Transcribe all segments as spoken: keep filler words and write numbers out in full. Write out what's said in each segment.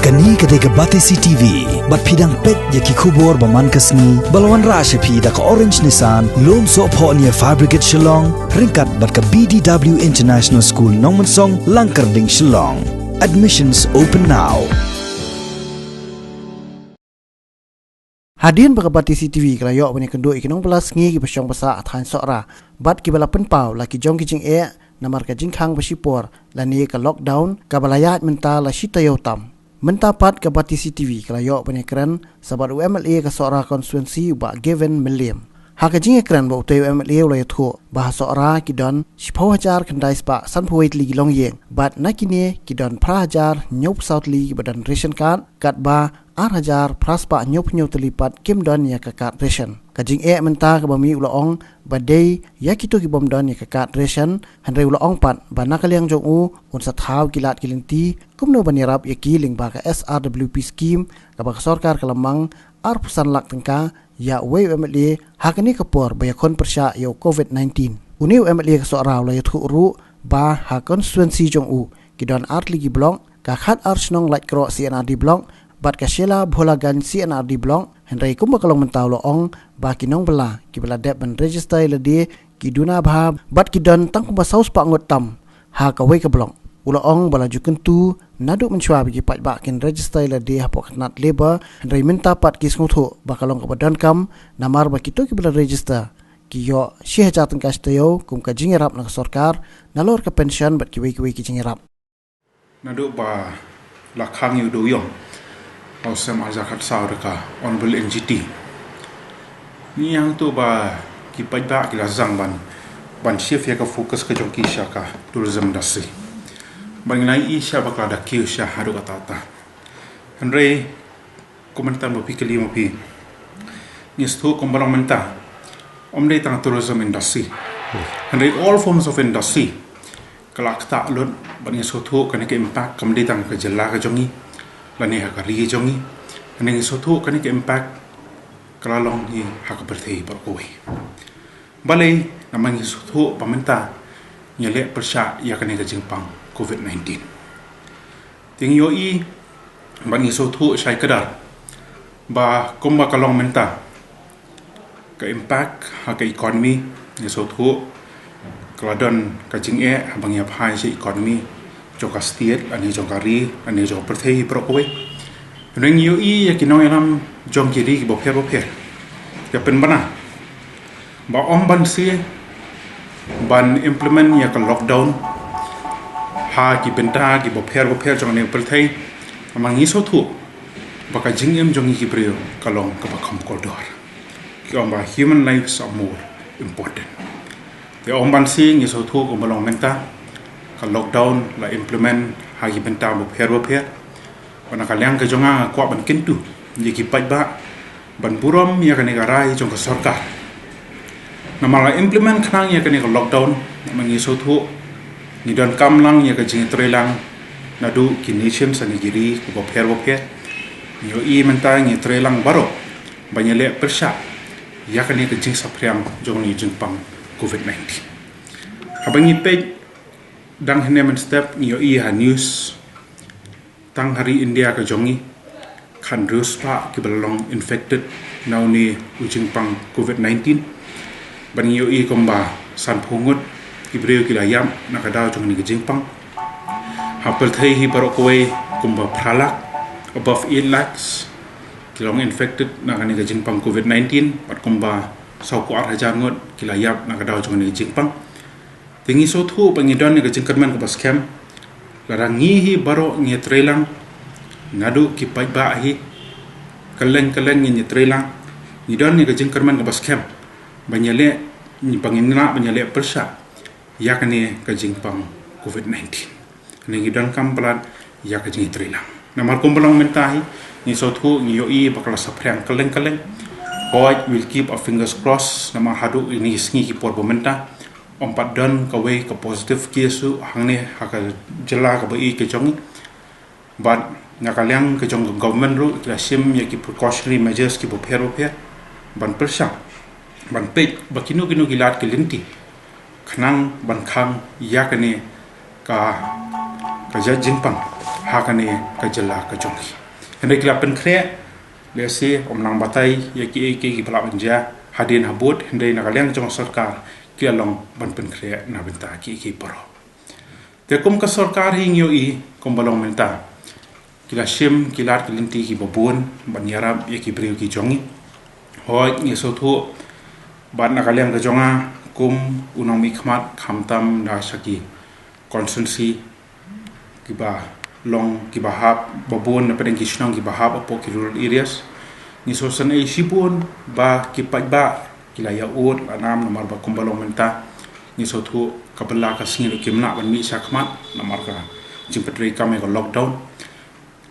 Kane ka dei ka Batesi T V, bad phi dang peit ïa ki khubor ba man ka sngi, ba la wanrah sha phi da ka Orange Nissan, Lumsohphoh near Fire Brigade Shillong, ryngkat bad ka B D W International School Nongmensong, Langkyrding, Shillong. Admissions open now. Hadien ba ka Batesi T V ka la ïoh ban ïakynduh ïa ki nongbylla sngi kiba shong ba sah ha thaiñ Sohra, bad kiba la pynpaw la ki jong ki jingeh namar ka jingkhang ba shipor lane ka lockdown kaba la ïaid mynta la shi taïew tam. Mynta pat ka Batesi T V ka la ïoh ban ïakren sa bad u M L A ka Sohra constituency u Bah Gavin Mylliem. Ha ka jingïakren bad utei u M L A u la ïathuh ba ha Sohra ki don shiphew hajar khyndai spah sanphew wei tylli ki longïing, bad na kine ki don phra hajar hynñiewphew saw tylli kiba don ration card, katba ar hajar phra spah hynñiewphew hynñiew tylli pat kim don ïa ka card ration. Ka jingeh mynta kaba mih u la ong ba dei ïa kito kibym don ïa ka card ration, hynrei u la ong pat ba na ka liang jong u un sa thaw ki lad ki lynti kumno ban ïarap ïa ki lyngba ka S R W P scheme kaba ka sorkar ka la mang arphew san lak tyngka ïa uwei u M L A ha kane ka por ba ïakhun pyrshah ïa u COVID nineteen. Une u M L A ka Sohra u la ïathuh ruh ba ha constituency jong u ki don ar tylli ki block, ka Khatar Shnong Laitkroh C and R D block bad ka Shella Bholaganj C and R D block, hynrei kumba ka long mynta u la ong ba ki nongbylla kiba la dep ban register ïa lade ki duna bha bad ki don tang kumba saw spah ngut tam ha kawei ka block. U la ong ba la ju kyntu naduh mynshuwa ba ki paidbah kin register ïa lade hapoh ka tnat Labour, hynrei mynta pat ki sngewthuh ba ka long kaba donkam namar ba kito kiba la register ki ïoh shi hajar tyngka shi taïew kum ka jingïarap na ka sorkar, nalor ka pension bad kiwei kiwei ki jingïarap. Naduh ba la khang ïa u dewïong ha u snem ar hajar khatsaw da ka Honourable N G T, ngi ïa hangto ba ki paidbah ki la zang ban, ban shift ïa ka focus ka jong ki sha ka tourism industry. Bad ngi la ïohi sha ba ka la da kiew sha haduh katta katta. Hynrei kumta ba phi kylli ma phi, ngi sngewthuh kumba long mynta, ym dei tang tourism industry, hynrei all forms of industry ka la ktah lut. Bad ngi sngewthuh kane ka impact kam dei tang ka jylla ka jong ngi lane ha ka ri ka jong ngi, hynrei ngi sngewthuh kane ka impact ka la long hi ha ka pyrthei baroh kawei. Balei? Namar ngi sngewthuh ba mynta ngi leh pyrshah ïa kane ka jingpang COVID nineteen. Te ngi ïohi bad ngi sngewthuh shai kdar ba kumba ka long mynta, ka impact ha ka economy, ngi sngewthuh ka la don ka jingeh haba ngi ïa phai sha economy jong ka state lane jong ka ri lane jong ka pyrthei baroh kawei. Hynrei ngi ïohi ïa ki nongïalam jong ki ri kiba pher bapher ki pynbna ba ym banse ban implement ïa ka lockdown ha ki bynta kiba pher bapher jong kane ka pyrthei. Namar ngi sngewthuh ba ka jingim jong ngi ki briew ka long kaba kham kordor. Ki ong ba human lives are more important. Te ym banse ngi sngewthuh kumba long mynta, ka lockdown la implement ha ki bynta bapher bapher. Bad na ka liang ka jong nga, nga kwah ban kyntu ïa ki paidbah ban burom ïa kane ka rai jong ka sorkar. Namar la implement khnang ïa kane ka lockdown, namar ngi sngewthuh ngi donkam lang ïa ka jingïatreilang naduh ki nation lane ki ri kiba pher bapher. Ngi ïohi mynta ngi ïatreilang baroh ban ïaleh pyrshah ïa kane ka jingsaphriang jong kane ka jingpang COVID nineteen. Haba ngi peit dang hynne mynstep ngi ïohi ha news, tang ha ri India ka jong ngi, khathynriew spah kiba la long infected na une u jingpang COVID nineteen. Bad ngi ïohi kumba sanphew ngut ki briew ki la ïap na ka daw jong kane ka jingpang. Ha pyrthei hi baroh kawei kumba phra lak, above eight lakhs, ki long infected na kane ka jingpang COVID nineteen, bad kumba saw phew ar hajar ngut ki la ïap na ka daw jong kane ka jingpang. Te ngi sngewthuh ba ngi don ïa ka jingkyrmen kaba skhem. Lada ngi hi baroh ngi ïatreilang, naduh ki paidbah hi, kylleng kylleng ngi ïatreilang, ngi don ïa ka jingkyrmen kaba skhem ba ngi ïaleh, ba ngin lah ban ïaleh pyrshah ïa kane ka jingpang COVID nineteen. Ngi donkam palat ïa ka jingïatreilang. Namar kumba long mynta hi, ngi sngewthuh, ngi ïohi ba ka la saphriang kylleng kylleng. Hooid, we'll keep our fingers crossed, namar haduh kine ki sngi ki por ba mynta, ym pat don kawei ka positive case ruh hangne ha ka jylla kaba ïeit ka jong ngi. Bad na ka liang ka jong ka government ruh ki la shim ïa ki precautionary measures kiba pher bapher ban pyrshang ban peit ba kino kino ki lad ki lynti khnang ban khang ïa kane ka, ka jait jingpang ha kane ka jylla ka jong ki. Hynrei ki la pynkhreh, lehse ym lah batai ïa kiei kiei kiba lah ban jia hadien habud, hynrei na ka liang jong sorkar ki la long ban pynkhreh na bynta kiei kiei baroh. Te kum ka sorkar hi ngi ïohi kumba long mynta, ki la shim ki lad ki lynti kiba bun ban ïarap ïa ki briew ki jong ngi. Hooid, ngi sngewthuh, bad na ka liang ka jong nga kum u nongmihkhmat, khamtam da sha ki constituency kiba long kiba hap ba bun na pdeng ki shnong kiba hap hapoh ki rural areas, ngi sngewsynei shibun ba ki paidbah ki la ïa ud la nam namar ba kumba long mynta, ngi sngewthuh ka bylla ka sngi ruh kim lah ban mih shakhmat namar ka jingpyntreikam ïa ka lockdown.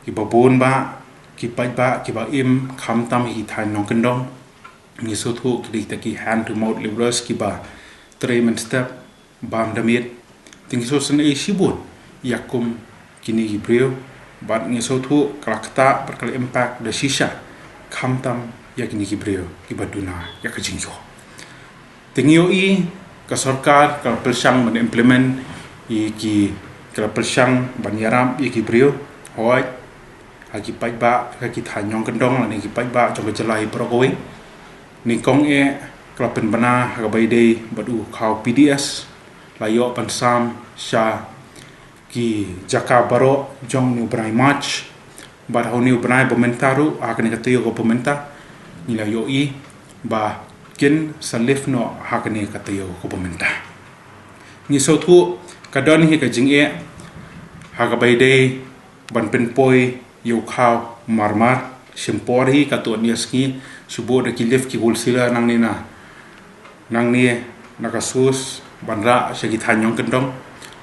Kiba bun bah ki paidbah kiba im, khamtam ha ki thaiñ nongkyndong, ngi sngewthuh ki dei kita ki hand to mouth labourers kiba trei mynstep bam da miet. Te ngi sngewsynei shibun ïa kum kine ki briew, bad ngi sngewthuh ka la ktah bad ka la impact da shisha, khamtam ïa kine ki briew kiba duna ïa ka jingïoh. Te ngi ïohi ka sorkar ka la pyrshang ban implement ïa ki, ka la pyrshang ban ïarap ïa ki briew, hooid, ha ki paidbah, ha ki thaiñ nongkyndong lane ki paidbah jong ka jylla hi baroh kawei. Nyngkong eh ka la pynbna ha kaba ïadei bad u khaw P D S, la ïoh ban sam sha ki jaka baroh jong une u bnai March, bad ha une u bnai ba mynta ruh, ha kane ka taïew kaba mynta, ngi la ïohi ba kin sa lift noh ha kane ka taïew kaba mynta. Ngi sngewthuh ka don hi ka jingeh ha kaba ïadei ban pynpoi ïa u khaw marmar, shim por hi katto katne sngi, shu bud da ki lift ki wholesaler nangne na, nangne na ka source ban rah sha ki thaiñ nongkyndong.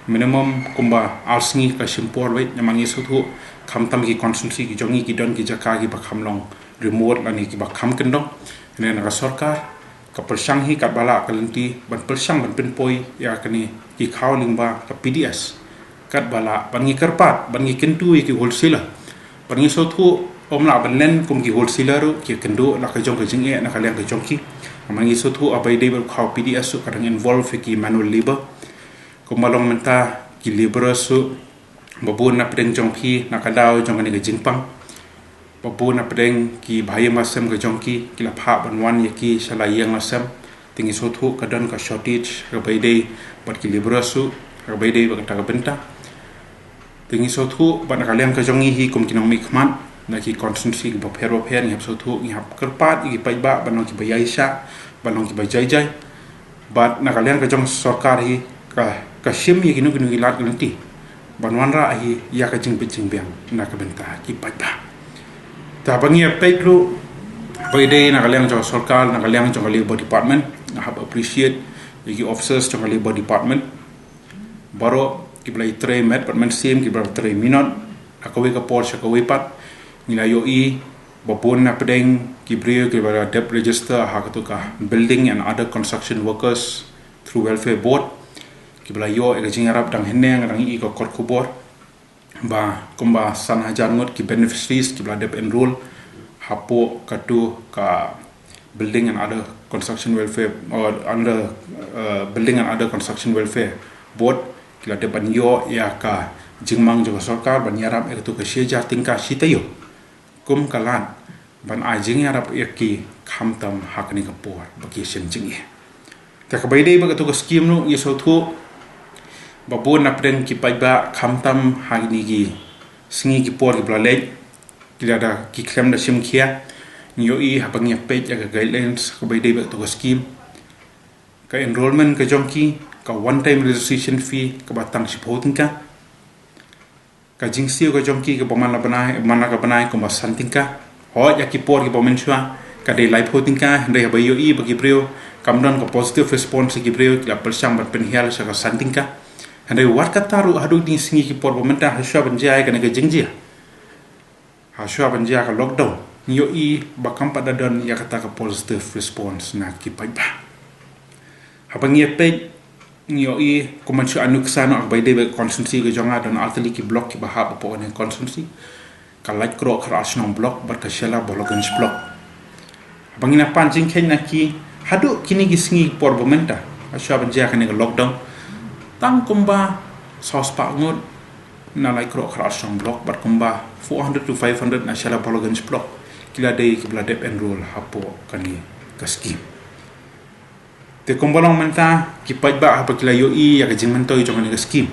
Minimum kumba ar sngi ka shim por beit, namar ngi sngewthuh khamtam ki constituency ki jong ngi ki don ki jaka kiba kham long remote lane kiba kham kyndong. Hynrei na ka sorkar ka pyrshang hi katba lah ka lynti ban pyrshang ban pynpoi ïa kane ki khaw lyngba ka P D S katba lah, ban ngi kyrpad, ban ngi kyntu ïa ki wholesaler. Ban ngi sngewthuh ym lah ban len kum ki wholesaler ruh ki kynduh la ka jong ka jingeh na ka liang ka jong ki. Ban ngi sngewthuh ha kaba ïadei bad u khaw P D S ruh ka dang involve ïa ki manual labour. Kumba long mynta ki labourers ruh ba bun na pdeng jong phi na ka daw jong kane ka jingpang. Ba bun na pdeng ki bahaïing bahasem ka jong ki, ki la phah ban wan ïa ki sha la ïing la sem. Te ngi sngewthuh ka don ka shortage ha kaba ïadei bad ki labourers ruh ha kaba ïadei bad kata ka bynta. Te ngi sngewthuh bad na ka liang ka jong ngi hi kum ki nongmihkhmat na ki constituency kiba pher ba pher, ngi hap sngewthuh, ngi hap kyrpad ïa ki paidbah ban long kiba ïaishah, ban long kiba jai jai. Bad na ka liang ka jong sorkar hi ka, ka shim ïa kino kino ki lad ki lynti ban wanrah hi ïa ka jingbit jingbiang na ka bynta ki paidbah. Te haba ngi ïa peit ruh ha kaba ïadei na ka liang jong sorkar, na ka liang jong ka Labour Department, nga hap appreciate ïa ki officers jong ka Labour Department baroh kiba la ïatrei met bad mynsiem, kiba la trei minot ha kawei ka por sha kawei pat. Ngi la ïohi ba bun na pdeng ki briew kiba la dep register ha katu ka Building and Other Construction Workers through Welfare Board, kiba la ïoh ïa ka jingïarap dang hynne. Nga dang ïohi ka kot khubor ba kumba san hajar ngut ki beneficiaries kiba la dep enroll hapoh katu ka Building and Other Construction Welfare, or under, uh, Building and Other Construction Welfare Board, ki la dep ban ïoh ïa ka jingmang jong ka sorkar ban ïarap ïa katu ka shi hajar tyngka shi taïew kum ka lad ban ai jingïarap ïa ki khamtam ha kane ka por ba ki shim jingeh. Te ha kaba ïadei bad katu ka skim ruh ngi sngewthuh ba bun na pdeng ki paidbah khamtam ha kine ki sngi ki por kiba la leit ki la da ki khlem da shim khia. Ngi ïohi haba ngi ïa peit ïa ka guidelines ha kaba ïadei bad katu ka skim, ka enrollment ka jong ki, ka one time registration fee kaba tang shiphew tyngka, ka jingsiew ka jong ki kaba man la bnai, man la ka bnai kumba san tyngka. Hooid, ïa ki por kiba mynshuwa ka dei laiphew tyngka, hynrei haba ïohi ba ki briew, kam don ka positive response ki briew, ki la pyrshang ban pynhiar sha ka san tyngka. Hynrei wat kata ruh haduh kine sngi ki por ba mynta, hashwa ban jia ïa kane ka jingjia, hashwa ban jia ka lockdown, ngi ïohi ba kam pat da don ïa kata ka positive response na ki paidbah. Haba ngi ïa peit, ngi ïohi kumba shu ïa nuksa noh ha kaba ïadei bad ka constituency ka jong nga, don artylli ki block kiba hap hapoh kane ka constituency, ka Laitkroh Khar Arshnong block bad ka Shella Bahloganj block. Haba ngi na pan jingkheiñ na ki, haduh kine ki sngi ki por ba mynta, hashwa ban jia kane ka lockdown, tang kumba saw spah ngut na Laitkhroh Khar Arsong block bad kumba four hundred to five hundred na Shella Bahloganj block ki la dei kiba la dep enroll hapoh kane ka scheme. Te kumba long mynta ki paidbah haba ki la ïohi ïa ka jingmyntoi jong kane ka scheme,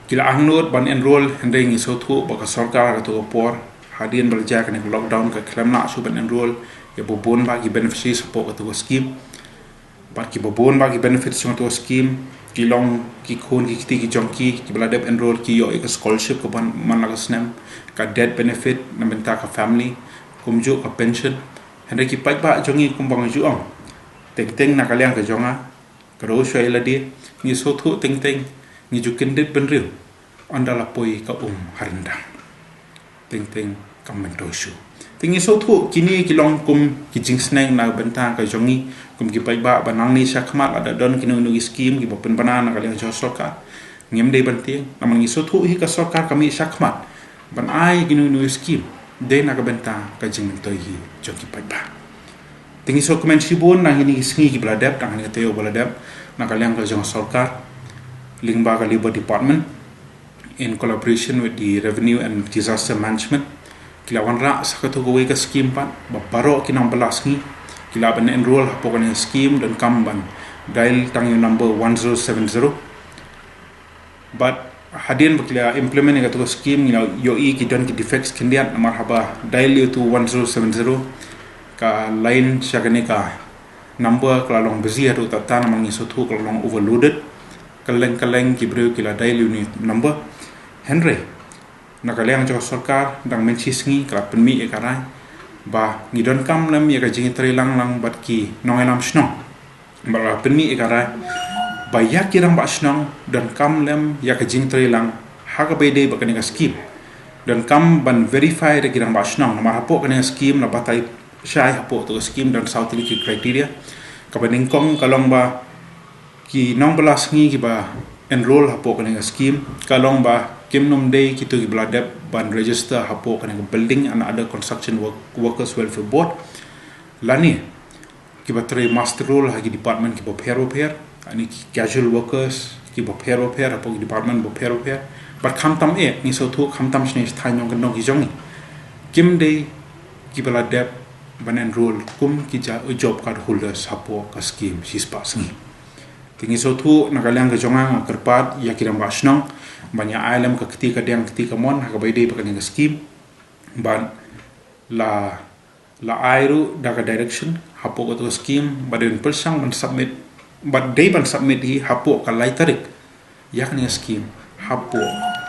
ki la angnud ban enroll, hynrei ngi sngewthuh ba ka sorkar ha kato ka por, hadien ba la jia kane ka lockdown, ka khlem lah shuh ban enroll ïa ba bun ba ki beneficiaries hapoh kato ka scheme. Bad kiba bun ba ki benefits jong kato ka scheme ki long ki khun ki kti ki jong ki kiba la dep enroll, ki ïoh ïa ka scholarship kaba man la ka snem, ka death benefit na bynta ka family, kumjuh ka pension. Hynrei ki paidbah jong ngi, kumba nga ju ong, teng teng na ka liang ka jong nga, ka roi shuwa ïa lade, ngi sngewthuh teng teng, ngi ju kyndit bynriew, ynda la poi ka um ha ryndang. Teng teng kam myntoi shuh. Te ngi sngewthuh kine ki long kum ki jingsneng na bynta ka jong ngi kum ki paidbah, ba nangne shakhmat lada don kino kino ki scheme kiba pynbna na ka liang jong sorkar, ngim dei ban tieng, namar ngi sngewthuh hi ka sorkar ka mih shakhmat ban ai kino kino ki scheme dei na ka bynta ka jingmyntoi hi jong ki paidbah. Te ngi sngewkmen shibun na kine ki sngi kiba la dep, na kane ka taïew ba la dep, na ka liang ka jong sorkar lyngba ka Labour Department in collaboration with the Revenue and Disaster Management, ki la wanrah sa kato kawei ka scheme pat ba baroh ki nongbylla sngi ki lah ban enroll hapoh kane ka scheme, donkam ban dial tang ïa u number one zero seven zero. Bad hadien ba ki la implement ïa kato ka scheme, ngi la ïohi ki don ki defects khyndiat, namar haba dial ïa uto u one zero seven zero, ka line sha kane ka number ka la long busy haduh katta, namar ngi sngewthuh ka la long overloaded. Kylleng kylleng ki briew ki la dial ïa une u number. Hynrei na ka liang jong ka sorkar, dang mynshi sngi ka la pynmih ïa ka rai ba ngi donkam lem ïa ka jingïatreilang lang bad ki nongïalam shnong. Ba la pynmih ïa ka rai ba ïa ki rangbah shnong donkam lem ïa ka jingïatreilang ha kaba ïadei bad kane ka scheme. Donkam ban verify da ki rangbah shnong, namar hapoh kane ka scheme, la batai shai hapoh kato ka scheme don saw tylli ki criteria. Kaba nyngkong ka long ba ki nongbylla sngi kiba enroll hapoh kane ka scheme, ka long ba kim nym dei kito kiba la dep ban register hapoh kane ka Building and Other Construction Work-, Workers Welfare Board, lane kiba trei muster roll ha ki department kiba pher ba pher, lane ki casual workers kiba pher ba pher hapoh ki department ba pher ba pher. Bad khamtam eh, ngi sngewthuh khamtam shane sha thaiñ nongkyndong ki jong ngi, kim dei kiba la dep ban enroll kum ki ja-, job card holders hapoh ka scheme shispah sngi. Te ngi sngewthuh na ka liang ka jong nga, nga kyrpad ïa ki rangbah shnong ban ïa ai lem ka kti kadiang kti kamon ha kaba ïadei bad kane ka scheme. Bad la, la ai ruh da ka direction hapoh kato ka scheme ba dei ban pyrshang ban submit, ba dei ban submit hi hapoh ka lai tarik ïa kane ka scheme hapoh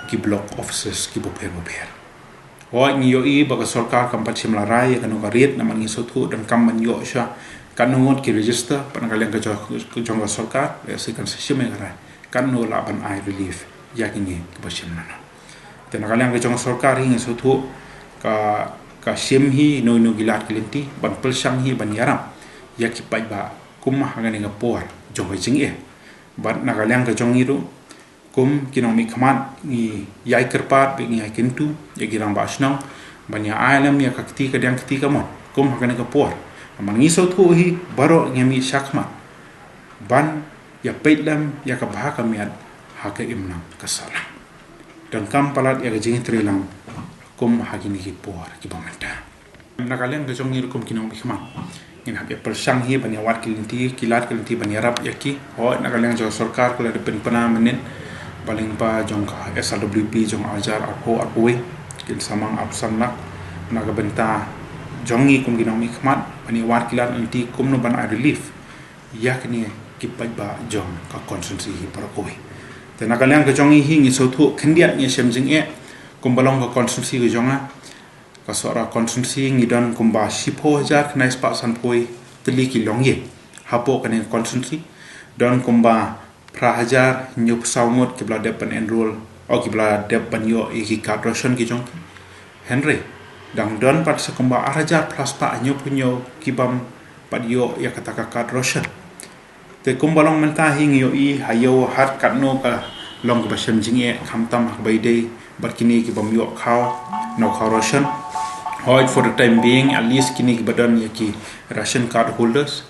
ki block offices kiba pher ba pher. Hooid, ngi ïohi ba ka sorkar kam pat shym la rai ïa kano ka rate, namar ngi sngewthuh donkam ban ïoh shuwa katno ngut ki register, bad na ka liang ka jong, jong ka sorkar, lehse kan sa shim ïa ka rai katno lah ban ai relief ïa kine kiba shim lano. Te na ka liang ka jong ka sorkar hi ngi sngewthuh ka, ka shim hi ino ino ki lad ki lynti ban pyrshang hi ban ïarap ïa ki paidbah kum ha kane ka por jong ka jingeh. Bad na ka liang ka jong ngi ruh, kum ki nongmihkhmat, ngi ïai kyrpad bad ngi ïai kyntu ïa ki rangbah shnong ban ïa ai lem ïa ka kti kadiang kti kamon kum ha kane ka por. Namar ngi sngewthuh hi baroh ngi mih shakhmat ban ïa peit lem ïa ka bha ka miat ha ka imlang ka sahlang. Donkam palat ïa ka jingïatreilang kum ha kine ki por kiba mynta. Na ka liang ka jong ngi ruh kum ki nongmihkhmat, ngin hap ïa pyrshang hi ban ïa wad ki lynti, ki lad ki lynti ban ïarap ïa ki. Hooid, na ka liang jong ka sorkar ka la dep pynpaw mynnin ba lyngba jong ka S R W P jong arhajar arphew arphew wei, kin sa mang arphew san lak na ka bynta jong ngi kum ki nongmihkhmat ban ïa wad ki lad lynti kumno ban ai relief ïa kine ki paidbah jong ka constituency hi baroh kawei. Te na ka liang ka jong ngi hi ngi sngewthuh khyndiat ngi shem jingeh kumba long ka constituency ka jong nga. Ka Sohra constituency ngi don kumba shiphew hajar khyndai spah sanphew tylli ki longïing hapoh kane ka constituency. Don kumba phra hajar hynñiewphew saw ngut kiba la dep ban enroll, o kiba la dep ban ïoh ïa ki card ration ki jong ki. Hynrei dang don pat sa kumba ar hajar phra spah hynñiewphew hynñiew ki bym pat ïoh ïa kata ka card ration. Te kumba long mynta hi ngi ïohi ha ïew hat katno ka long kaba shem jingeh, khamtam ha kaba ïadei bad kine ki bym ïoh khaw, nongkhaw ration. Hooid, for the time being, at least kine kiba don ïa ki ration card holders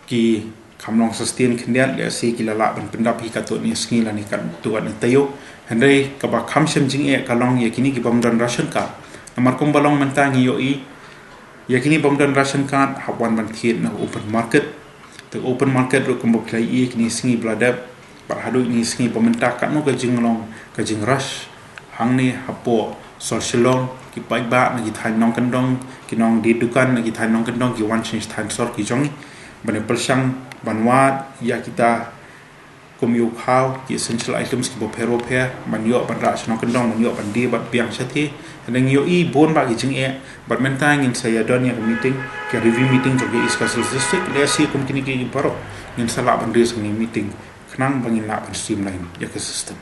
ki Kham long sa sien khyndiat, lehse ki la lah ban pyndap hi katto katne sngi lane katto katne taïew. Hynrei kaba kham shem jingeh ka long ïa kine ki bym don ration card. Namar kumba long mynta ngi ïohi, ïa kine bym don ration card hap wan ban thied na open market. Te open market ruh kumba phi la ïohi kine sngi ba la dep bad haduh kine sngi ba mynta, katno ka jinglong ka jingrush hangne hapoh sor Shillong, ki paidbah na ki thaiñ nongkyndong, ki nongdie dukan na ki thaiñ nongkyndong ki wan sha thaiñ sor ki jong ngi ban ïa pyrshang ban wad ïa kita kum ïa u khaw, ki essential items kiba pher bapher, ban ïoh ban rah sha nongkyndong, ban ïoh ban die bad biang shathie. Hynrei ngi ïohi bun bah ki jingeh, bad mynta ngin sa ïa don ïa ka meeting, ka review meeting jong ka East Khasi Hills District, lehse kum kine ki baroh ngin sa lah ban raise ha kane ka meeting khnang ba ngin lah ban streamline ïa ka system.